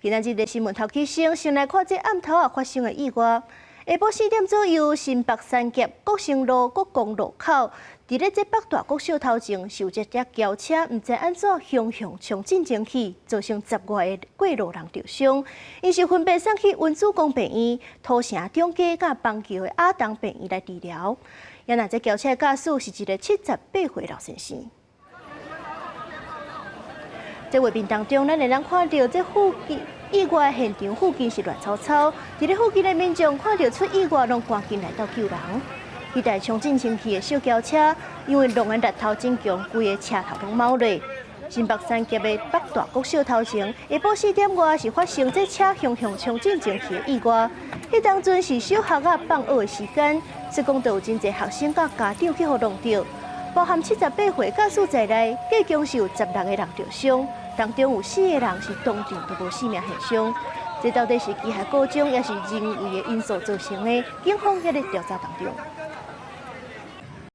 今仔日的新聞頭起先，先來看這暗頭仔發生的意外。下晡4點左右，新北三峽國成路國光路口，佇咧這北大國小頭前，是有一隻轎車，毋知按怎雄雄衝進前去，造成十外个過路人著傷。𪜶是分別送去溫主公病院、土城中街佮邦橋的亞東病院來治療。啊若這轎車駕駛是一个78歲老先生。這畫面當中，咱會當看著這附近意外現場附近是亂糟糟，佇咧附近的民眾看著出意外，攏趕緊來到救人。彼台衝進前去的小轎車，因為撞的力頭真強，規个車頭攏昴咧。新北三峽的北大國小頭前，下晡4點外是發生這車雄雄衝進前去的意外。彼當陣是小學仔放學的時間，說講都有真濟學生佮家長去予挵著，包含78歲駕駛在內，計共是有16個人著傷，當中有四個人是當場都無性命現象。這到底是機械故障，抑是人為的因素造成的？警方猶咧調查當中。